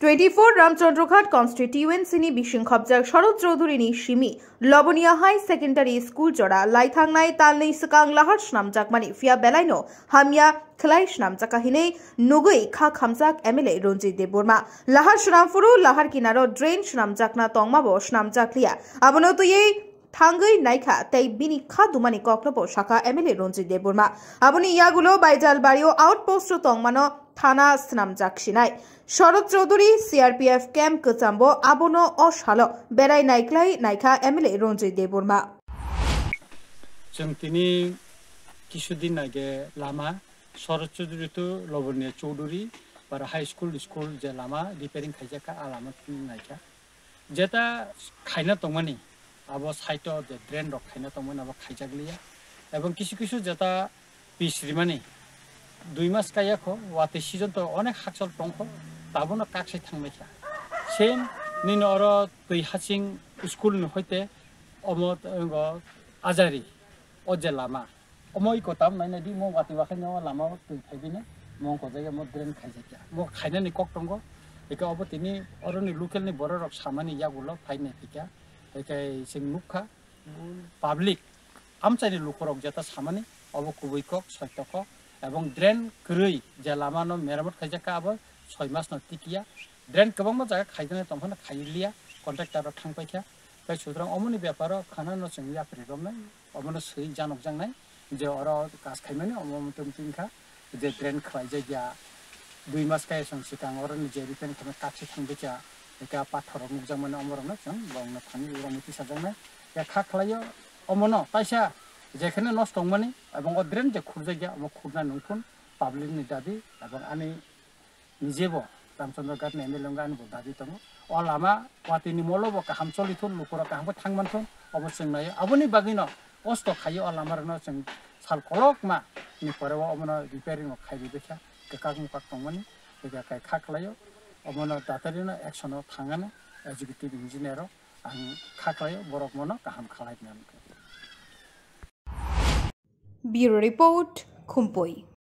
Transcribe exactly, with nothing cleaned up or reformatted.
Twenty-four Ramchandra Ghat constituency ni bising khobjak Sharad Chaudhary ni simi Loboniya High Secondary School jora laithangnai talni swkang lahar swnamjakmani, phiya belaino hamya khlai swnamjaka hinwi nugwi kha khamjak M L A Ranjit Debbarma. Lahar swnamphuru lahar kinaro drain swnamjakna tongmabo swnamjakliya. Abono twiwi thangwi naikha tei bini kha dumani koknobo sakha M L A Ranjit Debbarma. Aboni yagulo Baijalbario outpost o tongmano thana swnamjak sinai. Sharad Chaudhary C R P F camp kwchambo abono o salo berai naiklai naikha M L A Ranjit Debbarma. Chwng tini kisudin age lama Sharad Chaudhary to Loboniya Chaudhary para high school, school je lama repairing khaijak kha, a lama tini naikha. Jeta khaina tongmani, abo side o je drain rok khaina tongmani, abo khaijakliya. Ebong kisu kisu jeta pis rimani, dui mas kaya kho, watwi season to onek hakchal tongkho, tabono kaksai thangbaikha. Same nini oro twi haching school ni hoite omo, o, ajari, o je lama. Omo iko tam nai nai di, mo watwi wakhai no lama o twi phai bini, mo wngkha jagao mo drain khaijakya. Mo khainani kok tongo, eke obo tini oroni local ni borok rok samani yagulo phai nai phikya, eke chwng nukha public amchaini lukurok jeta samani obo kubui kok, soito kok, ebong drain kwrwi je lama no meramot khaijakha abo soi mas no tikiya. Drain kwbangma jaga khaijaknai tongphano khailiya, contractor rok thangpaikha. Tai sutrang omoni beparo khana no chwng yapri romnai, omono swi janokjaknai je oro kas khaimani omo mutum tingkha je drain khwlaijakya. Dui mas kaya chwng swkang oroni je repairing khaimani kaksi thangbaikha, eka pathor rok nukjakmani omorokno chwng bongno thani uromwi tisajaknai. Ya kha khlaio omono kaisa jekheno nosto wngmani ebong o drain je khurjakya omo khurna nungphun public ni dabi ebong ani nijebo Ramchandra Ghat ni M L A wngkha, ani bo dabi tongo. O lama watwi ni molo bo kaham choli thun, lukurok kaham khe thang man thun, obo chwng naio. Aboni bagwi no kosto khaio o lama rok no chwng sal kolokma ni pore o omono repairing rok khai rwbaikha, kwkak mwkak tongmani, eka kai kha khlaio, omono datari no action o thangano executive engineer rok ang kha khlaio, borok mono kaham khalai mano. Bureau Report, Khumpui.